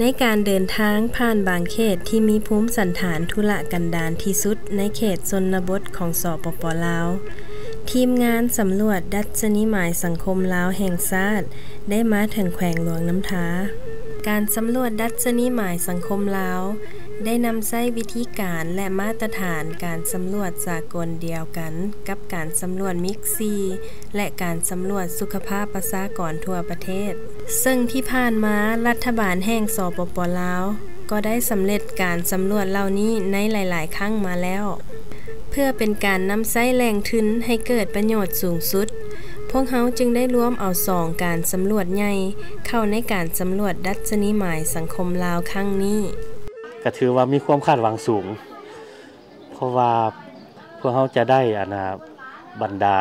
ໃນການເດີນທາງຜ່ານບາງເຂດທີ່ມີພູມສັນຖານທຸລະກັນດານທີ່ສຸດໃນເຂດຊົນນະບົດຂອງ ສປປ ລາວ, ທີມງານສຳຫຼວດດັດຊະນີໝາຍສັງຄົມລາວແຫ່ງຊາດ ໄດ້ມາເຖິງແຂວງຫຼວງນ້ຳທາ. ການສຳຫຼວດດັດຊະນີໝາຍສັງຄົມລາວ ໄດ້ນຳໃຊ້ວິທີການ ແລະ ມາດຕະຖານການສຳຫຼວດສາກົນດຽວກັນກັບການສຳຫຼວດມິກຊີ ແລະ ການສຳຫຼວດສຸຂະພາບປະຊາກອນທົ່ວປະເທດ, ເຊິ່ງທີ່ຜ່ານມາລັດຖະບານແຫ່ງ ສປປ ລາວ ກໍໄດ້ສຳເລັດການສຳຫຼວດເຫຼົ່ານີ້ໃນຫຼາຍໆຄັ້ງມາແລ້ວ. ເພື່ອເປັນການນຳໃຊ້ແຫຼ່ງທຶນໃຫ້ເກີດປະໂຫຍດສູງສຸດ, ພວກເຮົາຈຶ່ງໄດ້ລວມເອົາສອງການສຳຫຼວດໃຫຍ່ເຂົ້າໃນການສຳຫຼວດດັດຊະນີໝາຍສັງຄົມລາວຄັ້ງນີ້. ກໍຖືວ່າມີຄວາມຄາດຫວັງສູງ ເພາະວ່າພວກເຮົາຈະໄດ້ ອັນນ່າ ບັນດາ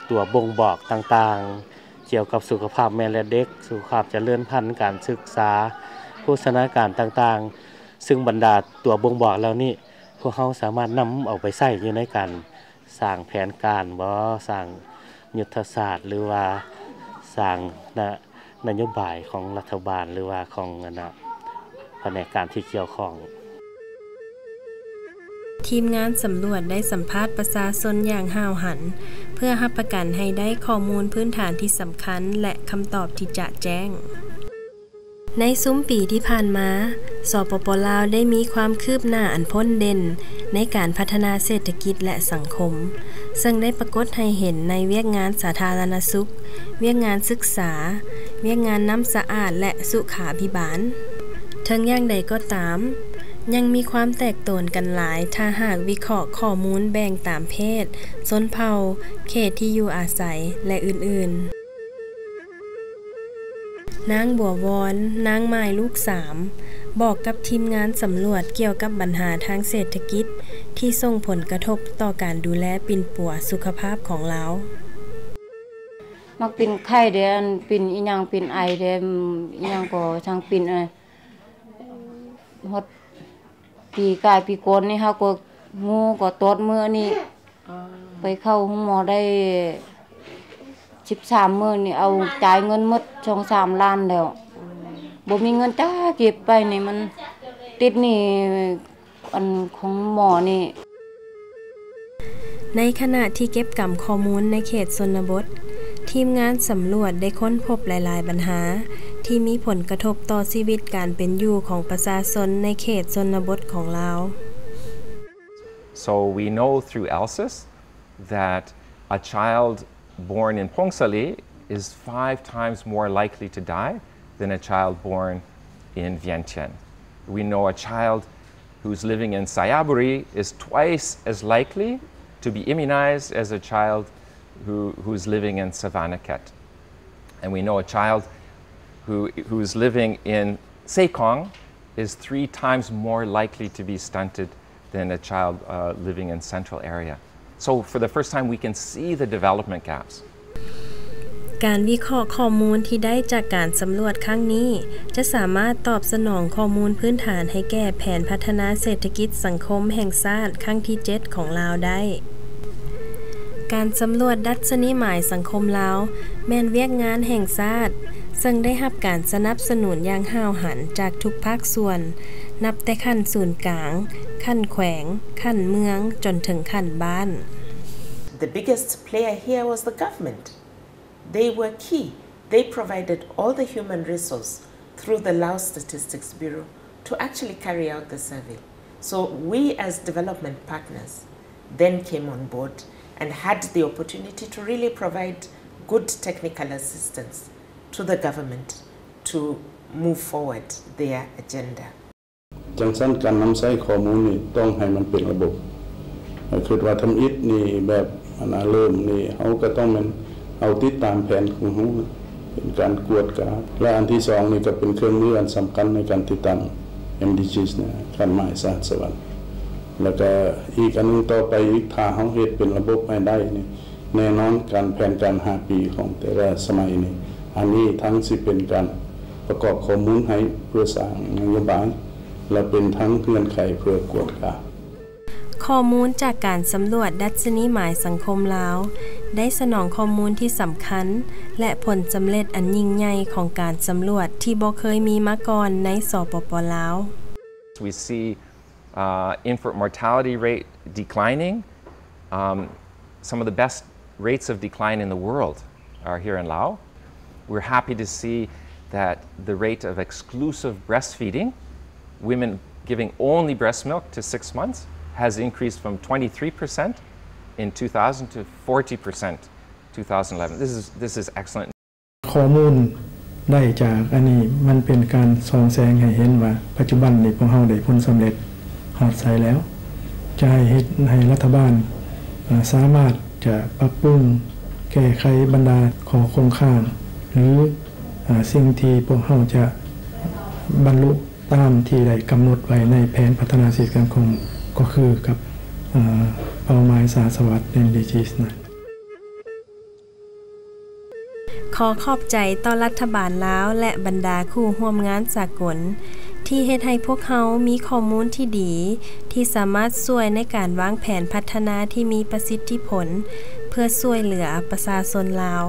ຕົວບົ່ງບອກຕ່າງໆ ກ່ຽວກັບສຸຂະພາບແມ່ ແລະ ເດັກ, ສຸຂະພາບຈະເລີນພັນ, ການສຶກສາ, ໂພຊະນາການຕ່າງໆ, ຊຶ່ງບັນດາຕົວບົ່ງບອກເຫຼົ່ານີ້ ພວກເຮົາສາມາດນຳເອົາໄປໃຊ້ຢູ່ໃນການສ້າງແຜນການບໍ, ສ້າງຍຸດທະສາດ ຫຼືວ່າສ້າງນະ ນະໂຍບາຍຂອງລັດຖະບານ ຫຼືວ່າຂອງ ອັນນ່າ ພະແນກການທີ່ກ່ຽວຂ້ອງ. ທີມງານສຳຫຼວດໄດ້ສຳພາດປະຊາຊົນຢ່າງຫ້າວຫັນ ເພື່ອຮັບປະກັນໃຫ້ໄດ້ຂໍ້ມູນພື້ນຖານທີ່ສຳຄັນ ແລະ ຄຳຕອບທີ່ຈະແຈ້ງ. ໃນຊຸມປີທີ່ຜ່ານມາ, ສປປ ລາວ ໄດ້ມີຄວາມຄືບໜ້າອັນພົ້ນເດັ່ນໃນການພັດທະນາເສດຖະກິດ ແລະ ສັງຄົມ, ເຊິ່ງໄດ້ປາກົດໃຫ້ເຫັນໃນວຽກງານສາທາລະນະສຸກ, ວຽກງານສຶກສາ, ວຽກງານນ້ຳສະອາດ ແລະ ສຸຂາພິບານ. ເຖິງຢ່າງໃດກໍຕາມ, ຍັງມີຄວາມແຕກໂຕນກັນຫຼາຍ ຖ້າຫາກວິເຄາະຂໍ້ມູນແບ່ງຕາມເພດ, ຊົນເຜົ່າ, ເຂດທີ່ຢູ່ອາໄສ ແລະ ອື່ນໆ. ນາງ ບົວວອນ ນາງໝາຍລູກສາມ ບອກກັບທີມງານສຳຫຼວດກ່ຽວກັບບັນຫາທາງເສດຖະກິດທີ່ສົ່ງຜົນກະທົບຕໍ່ການດູແລປິ່ນປົວສຸຂະພາບຂອງລາວ. ມັກເປັນໄຂ້ເດ້ ອັນເປັນອີ່ຫຍັງ ເປັນໄອເດ້ ອີ່ຫຍັງກໍຊ່າງເປັນ ຮອດ ປີກາຍປີກ່ອນນີ້ເຮົາກໍງູກໍຕອດມື້ນີ້ ໄປເຂົ້າໂຮງໝໍໄດ້ສິບສາມມື້ນີ້ ເອົາຈ່າຍເງິນໝົດສອງສາມລ້ານແລ້ວ ບໍ່ມີເງິນຈັກກີບໄປນີ້ ມັນຕິດໜີ້ອັນຂອງໝໍນີ້. ໃນຂະນະທີ່ເກັບກຳຂໍ້ມູນໃນເຂດຊົນນະບົດ, ທີມງານສຳຫຼວດໄດ້ຄົ້ນພົບຫຼາຍໆບັນຫາທີ່ມີຜົນກະທົບຕໍ່ຊີວິດການເປັນຢູ່ຂອງປະຊາຊົນໃນເຂດຊົນນະບົດຂອງລາວ. So we know through ALCIS that a child born in Phongsali is five times more likely to die than a child born in Vientiane. We know a child who's living in Xayaburi is twice as likely to be immunized as a child who, who's living in Savannakhet. And we know a child who, who's living in Seikong is three times more likely to be stunted than a child, uh, living in central area. So for the first time, we can see the development gaps. ການວິເຄາະຂໍ້ມູນທີ່ໄດ້ຈາກການສຳຫຼວດຄັ້ງນີ້ ຈະສາມາດຕອບສະໜອງຂໍ້ມູນພື້ນຖານໃຫ້ແກ່ແຜນພັດທະນາເສດຖະກິດສັງຄົມແຫ່ງຊາດຄັ້ງທີເຈັດຂອງລາວໄດ້. ການສຳຫຼວດດັດຊະນີໝາຍສັງຄົມລາວ ແມ່ນວຽກງານແຫ່ງຊາດ ເຊິ່ງໄດ້ຮັບການສະໜັບສະໜູນຢ່າງຫ້າວຫັນຈາກທຸກພາກສ່ວນ, ນັບແຕ່ຂັ້ນສູນກາງ, ຂັ້ນແຂວງ, ຂັ້ນເມືອງ, ຈົນເຖິງຂັ້ນບ້ານ. The biggest player here was the government. They were key. They provided all the human resource through the Lao Statistics Bureau to actually carry out the survey. So we as development partners then came on board and had the opportunity to really provide good technical assistance to the government to move forward their agenda. ຈັ່ງຊັ້ນ ການນຳໃຊ້ຂໍ້ມູນນີ້ຕ້ອງໃຫ້ມັນເປັນລະບົບ. ຂ້ອຍຄິດວ່າທຳອິດນີ້ ແບບ ອັນນ່າ ເລີ່ມນີ້ ເຮົາກໍຕ້ອງແມ່ນເອົາຕິດຕາມແຜນຂອງເຮົານະ ເປັນການກວດກາ ແລະ ອັນທີສອງນີ້ກໍເປັນເຄື່ອງມືອັນສຳຄັນໃນການຕິດຕາມ ເອັມດີຈີ ນະ ຄາດໝາຍສະຫະລັດສະຫວັດ. ແລ້ວກໍອີກອັນໜຶ່ງຕໍ່ໄປອີກ ຖ້າເຮົາເຮັດເປັນລະບົບໃຫ້ໄດ້ນີ້ ແນ່ນອນການ ແຜນການຫ້າປີຂອງແຕ່ລະສະໄໝນີ້ ອັນນີ້ທັງຊິເປັນການປະກອບຂໍ້ມູນໃຫ້ເພື່ອສ້າງນະໂຍບາຍ ແລະ ເປັນທັງເງື່ອນໄຂເພື່ອກວດກາ. ຂໍ້ມູນຈາກການສຳຫຼວດດັດຊະນີໝາຍສັງຄົມລາວ ໄດ້ສະໜອງຂໍ້ມູນທີ່ສຳຄັນ ແລະ ຜົນສຳເລັດອັນຍິ່ງໃຫຍ່ຂອງການສຳຫຼວດທີ່ບໍ່ເຄີຍມີມາກ່ອນໃນ ສປປ ລາວ. We see uh, infant mortality rate declining. Um, some of the best rates of decline in the world are here in Laos. We're happy to see that the rate of exclusive breastfeeding, women giving only breast milk to six months, has increased from twenty-three percent in two thousand to forty percent two thousand eleven. This is, this is excellent. ຂໍ້ມູນໄດ້ຈາກອັນນີ້ ມັນເປັນການສ່ອງແສງໃຫ້ເຫັນວ່າ ປັດຈຸບັນນີ້ພວກເຮົາໄດ້ຜົນສຳເລັດຮອດໃສແລ້ວ. ຈະໃຫ້ເຮັດໃຫ້ລັດຖະບານສາມາດຈະປັບປຸງແກ້ໄຂບັນດາຂໍ້ຄົງຄ້າງ ຫຼື ສິ່ງທີ່ພວກເຮົາຈະບັນລຸຕາມທີ່ໄດ້ກຳນົດໄວ້ໃນແຜນພັດທະນາເສດຖະກິດສັງຄົມ ກໍຄືກັບເປົ້າໝາຍສະຫະລັດສະຫວັດ ເອັມດີຈີ ນັ້ນ. ຂໍຂອບໃຈຕໍ່ລັດຖະບານລາວ ແລະ ບັນດາຄູ່ຮ່ວມງານສາກົນ ທີ່ເຮັດໃຫ້ພວກເຮົາມີຂໍ້ມູນທີ່ດີ ທີ່ສາມາດຊ່ວຍໃນການວາງແຜນພັດທະນາທີ່ມີປະສິດທິຜົນ ເພື່ອຊ່ວຍເຫຼືອປະຊາຊົນລາວ.